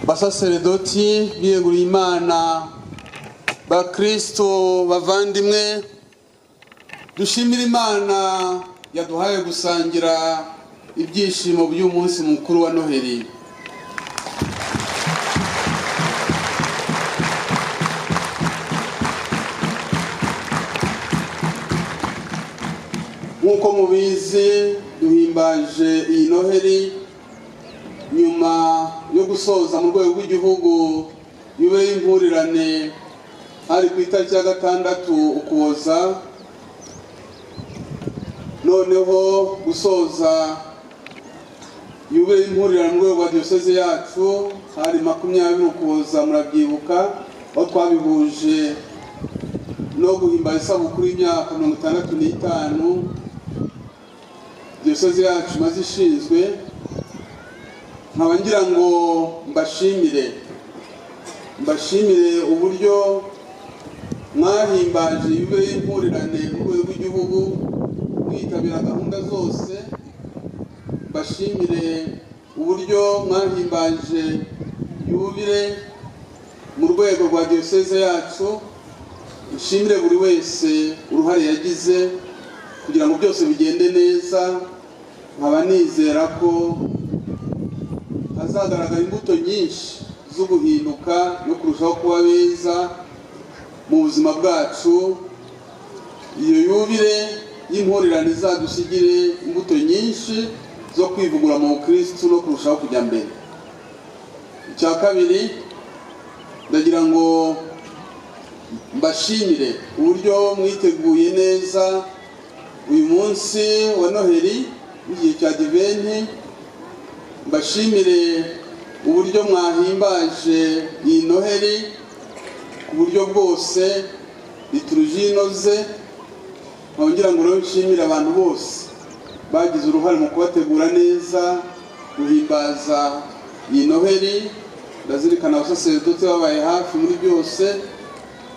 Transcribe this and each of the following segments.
Basaseredoti biyeguriye Imana, bakristo bavandimwe, dushimire Imana yaduhaye gusangira ibyishimo by'umunsi mukuru wa Noheli. Nk'uko mubizi, duhimbaje iyi Noheli nyuma yo gusoza mu rwego rw'igihugu yubile y'impurirane, hari ku itariki ya 6 Ukuboza. Noneho gusoza yubile y'impurirane mu rwego rwa diyoseze yacu hari 20 Ukuboza, murabyibuka, aho twabihuje no guhimbaza isabukuru y'imyaka 65 diyoseze yacu imaze ishinzwe. Nkaba ngira ngo mbashimire uburyo mwahimbaje yubile y'impurirane mu rwego rw'igihugu, mwitabira gahunda zose. Mbashimire uburyo mwahimbaje yubile mu rwego rwa diyoseze yacu. Nshimire buri wese uruhare yagize kugira ngo byose bigende neza. Nkaba nizera ko hazagaragara imbuto nyinshi zo guhinduka no kurushaho kuba beza mu buzima bwacu. Iyo yubile y'impurirane izadusigire imbuto nyinshi zo kwivugura mu Kristo no kurushaho kujya mbere. Icya kabiri, ndagira ngo mbashimire uburyo mwiteguye neza uyu munsi wa Noheli w'igihe cya Adventi. Mbashimire uburyo mwahimbaje iyi Noheli ku buryo bwose, liturujia inoze. Nkongera ngo rero nshimire abantu bose bagize uruhare mu kubategura neza guhimbaza iyi Noheli. Ndazirikana abasaseredoti babaye hafi muri byose,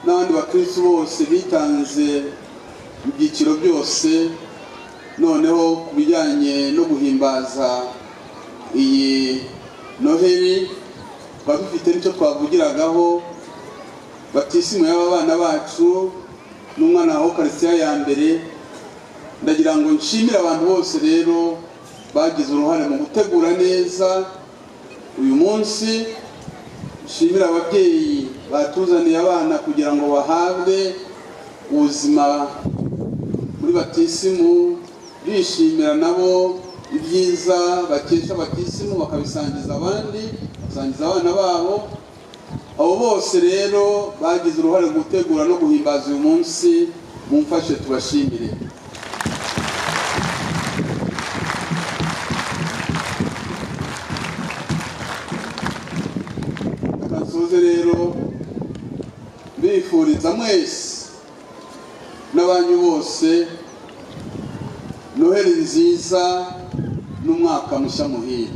n'abandi bakristo bose bitanze mu byiciro byose. Noneho ku bijyanye no guhimbaza iyi Noheli, twaba dufite n'icyo twavugiragaho. Batisimu y'aba bana bacu n'umwana wa Ukaristiya ya mbere. Ndagira ngo nshimire abantu bose rero bagize uruhare mu gutegura neza uyu munsi. Nshimire ababyeyi batuzaniye abana kugira ngo bahabwe ubuzima muri batisimu, bishimira nabo ibyiza bakesha batisimu bakabisangiza abandi, basangiza abana babo. Abo bose rero bagize uruhare mu gutegura no guhimbaza uyu munsi, mumfashe tubashimire. Reka nsoze rero mbifuriza mwese n'abanyu bose Noheli nziza n'umwaka mushya muhire.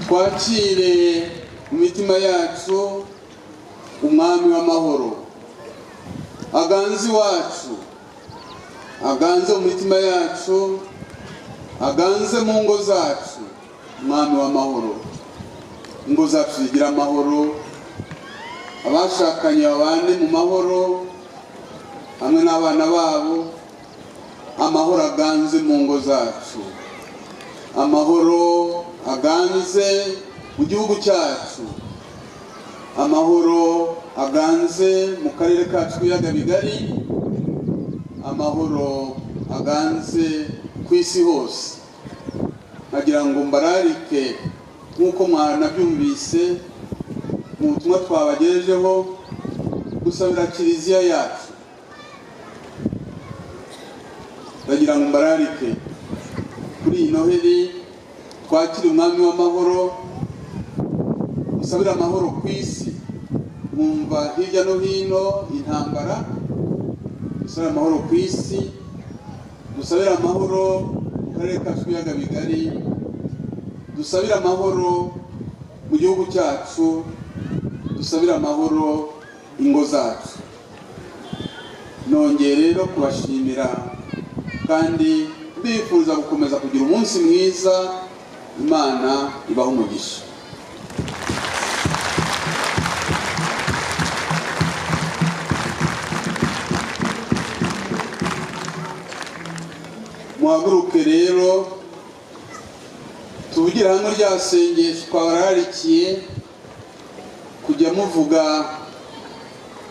Twakire mu mitima yacu umwami w'amahoro, aganze iwacu, aganze mu mitima yacu, aganze mu ngo zacu. Umwami w'amahoro, ingo zacu zigira amahoro, abashakanye babane mu mahoro hamwe n'abana babo. Amahoro aganze mu ngo zacu, amahoro aganze mu gihugu cyacu, amahoro aganze mu karere kacu k'ibiyaga bigari, amahoro aganze ku isi hose. Nkagira ngo mbararike nk'uko mwanabyumvise mu butumwa twabagejejeho, gusabira kiliziya yacu. Ndagira ngo mbararike kuri iyi Noheli twakire umwami w'amahoro, musabire amahoro ku isi. Mwumva hirya no hino intambara, dusabire amahoro ku isi, dusabire amahoro mu karere kacu k'ibiyaga bigari, dusabire amahoro mu gihugu cyacu, dusabire amahoro ingo zacu. Nongeye rero kubashimira Kandi mbifuriza gukomeza kugira umunsi mwiza. Imana ibahe umugisha. Muhaguruke rero tuvugire hamwe rya sengesho twabararikiye kujya muvuga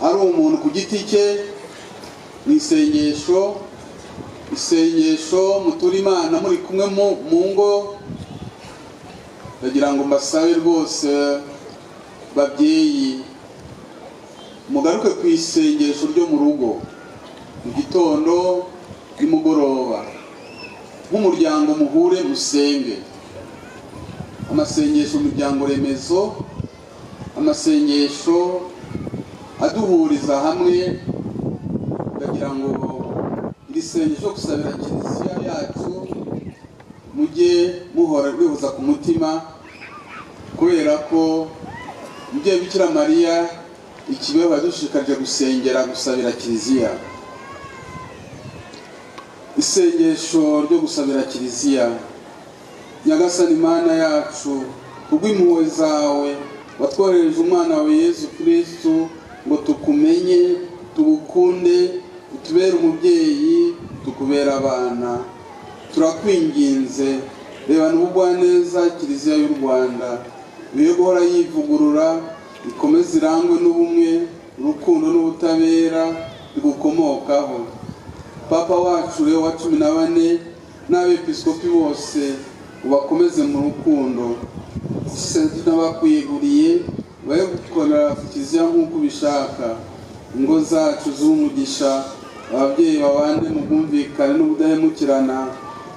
ari umuntu ku giti cye mu isengesho. Isengesho mutura Imana muri kumwe mu ngo. Ndagira ngo mbasabe rwose babyeyi, mugaruke ku isengesho ryo mu rugo mu gitondo nimugoroba, nk'umuryango muhure musenge. Amasengesho mu miryango remezo, amasengesho aduhuriza hamwe. Ndagira ngo iri sengesho gusabira Kiliziya yacu mujye muhora bihuza ku mutima, kubera ko umubyeyi Bikira Mariya ikibeho yadushishikarije gusengera gusabira Kiliziya. Isengesho ryo gusabira Kiliziya. Nyagasani Mana yacu, kubw'impuhwe zawe watwohereje umwana wawe Yezu Kristu ngo tukumenye, tugukunde, utubere umubyeyi, tukubere abana. Turakwinginze, rebana ubugwaneza Kiliziya y'u Rwanda, bihe guhora yivugurura, ikomeze irangwe n'ubumwe, urukundo n'ubutabera bigukomokaho. Papa wacu Leo wa 14 n'abepiskopi bose ubakomeze mu rukundo, n'abakwiyeguriye baye gukorera Kiliziya nk'uko ubishaka. Ingo zacu z'umugisha, ababyeyi babane mu bwumvikane n'ubudahemukirana,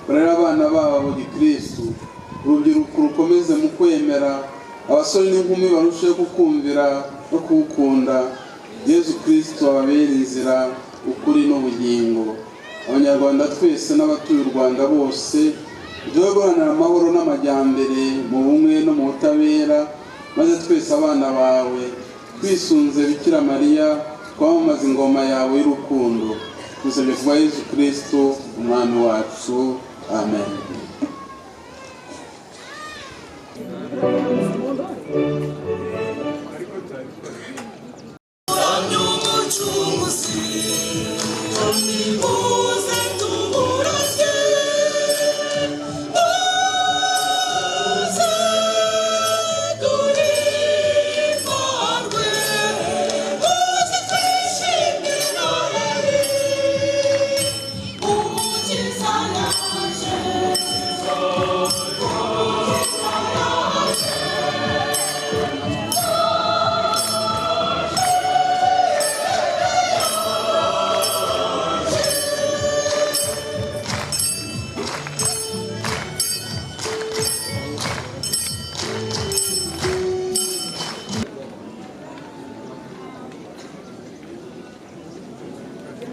barere abana babo gikristu. Urubyiruko rukomeze mu kwemera, abasore n'inkumi barusheho kukumvira no kuwukunda. Yezu Kristu ababere inzira, ukuri n'ubugingo. Abanyarwanda twese n'abatuye u Rwanda bose duhe guharanira amahoro n'amajyambere mu bumwe no mu butabera, maze twese abana bawe twisunze Bikira Mariya twamamaza ingoma yawe y'urukundo. Tuzabye kuba Yezu Kristu umwami wacu. Amen. Umukiza.